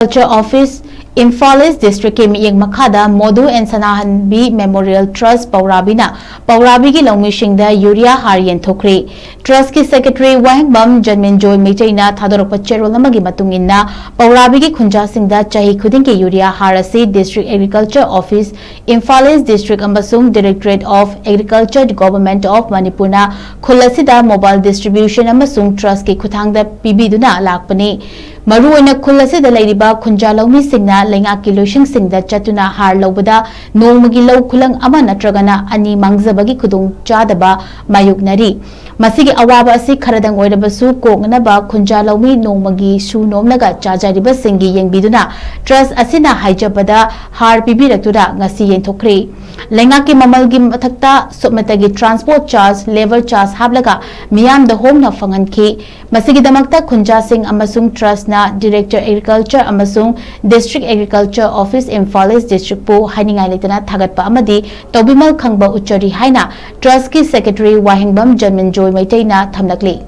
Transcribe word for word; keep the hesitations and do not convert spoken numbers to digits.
Agriculture Office, Imphal East Districtꯀꯤ ꯃꯤꯠꯌꯦꯡ ꯃꯈꯥꯗ ꯃꯣꯗꯨ and ꯁꯅꯥꯍꯟꯕꯤ Memorial Trust ꯄꯧꯔꯥꯕꯤꯅ ꯄꯧꯔꯥꯕꯤꯒꯤ ꯂꯧꯃꯤꯁꯤꯡꯗ ꯌꯨꯔꯤꯌꯥ ꯍꯥꯔ ꯌꯦꯟꯊꯣꯛꯈ꯭ꯔꯦ꯫ Trustꯀꯤ Secretary ꯋꯥꯍꯦꯡꯕꯝ ꯖꯟꯃꯦꯟꯖꯣꯏ ꯃꯩꯇꯩꯅ ꯊꯥꯗꯣꯔꯛꯄ ꯆꯦꯔꯣꯜ ꯑꯃꯒꯤ ꯃꯇꯨꯡ ꯏꯟꯅ, ꯄꯧꯔꯥꯕꯤꯒꯤ ꯈꯨꯟꯖꯥꯁꯤꯡꯗ ꯆꯍꯤ ꯈꯨꯗꯤꯡꯒꯤ ꯌꯨꯔꯤꯌꯥ ꯍꯥꯔ ꯑꯁꯤ District Agriculture Office, Imphal East District ꯑꯃꯁꯨꯡ Directorate of Agriculture, Government of ꯃꯅꯤꯄꯨꯔꯅ ꯈꯨꯜ ꯑꯁꯤꯗ mobile distribution ꯑꯃꯁꯨꯡ Trustꯀꯤ ꯈꯨꯠꯊꯥꯡꯗ ꯄꯤꯕꯤꯗꯨꯅ ꯂꯥꯛꯄꯅꯤ꯫ ꯃꯔꯨꯑꯣꯏꯅ ꯈꯨꯜ ꯑꯁꯤꯗ ꯂꯩꯔꯤꯕ ꯈꯨꯟꯖꯥ ꯂꯧꯃꯤꯁꯤꯡꯅ ꯂꯩꯉꯥꯛꯀꯤ ꯂꯣꯏꯁꯪꯁꯤꯡꯗ ꯆꯠꯇꯨꯅ ꯍꯥꯔ ꯂꯧꯕꯗ ꯅꯣꯡꯃꯒꯤ ꯂꯧ ꯈꯨꯂꯪ ꯑꯃ ꯅꯠꯇ꯭ꯔꯒꯅ ꯑꯅꯤ ꯃꯥꯡꯖꯕꯒꯤ ꯈꯨꯗꯣꯡꯆꯥꯗꯕ ꯃꯥꯌꯣꯛꯅꯔꯤ꯫ ꯃꯁꯤꯒꯤ ꯑꯋꯥꯕ ꯑꯁꯤ ꯈꯔꯗꯪ ꯑꯣꯏꯔꯕꯁꯨ ꯀꯣꯛꯅꯅꯕ ꯈꯨꯟꯖꯥ ꯂꯧꯃꯤ ꯅꯣꯡꯃꯒꯤ ꯁꯨ ꯅꯣꯝꯂꯒ ꯆꯥꯖꯔꯤꯕꯁꯤꯡꯒꯤ ꯌꯦꯡꯕꯤꯗꯨꯅ Trust ꯑꯁꯤꯅ ꯍꯥꯏꯖꯕꯗ ꯍꯥꯔ ꯄꯤꯕꯤꯔꯛꯇꯨꯅ ꯉꯁꯤ ꯌꯦꯟꯊꯣꯛꯈ꯭ꯔꯦ꯫ ꯂꯩꯉꯥꯛꯀꯤ ꯃꯃꯜꯒꯤ ꯃꯊꯛꯇ ꯁꯨꯞꯅꯇꯒꯤ transport charge, labour charge ꯍꯥꯞꯂꯒ ꯃꯤꯌꯥꯝꯗ ꯍꯣꯡꯅ ꯐꯪꯍꯟꯈꯤ꯫ ꯃꯁꯤꯒꯤꯗꯃꯛꯇ ꯈꯨꯟꯖꯥꯁꯤꯡ ꯑꯃꯁꯨꯡ Trustꯅ Director Agriculture ꯑꯃꯁꯨꯡ District Agriculture Office Imphal East Districtꯄꯨ ꯍꯥꯏꯅꯤꯡꯉꯥꯏ ꯂꯩꯇꯅ ꯊꯥꯒꯠꯄ ꯑꯃꯗꯤ ꯇꯧꯕꯤꯃꯜ ꯈꯪꯕ ꯎꯠꯆꯔꯤ ꯍꯥꯏꯅ Trustꯀꯤ Secretary ꯋꯥꯍꯦꯡꯕꯝ ꯖꯟꯃꯦꯟꯖꯣꯏ ꯃꯩꯇꯩꯅ ꯊꯝꯂꯛꯂꯤ꯫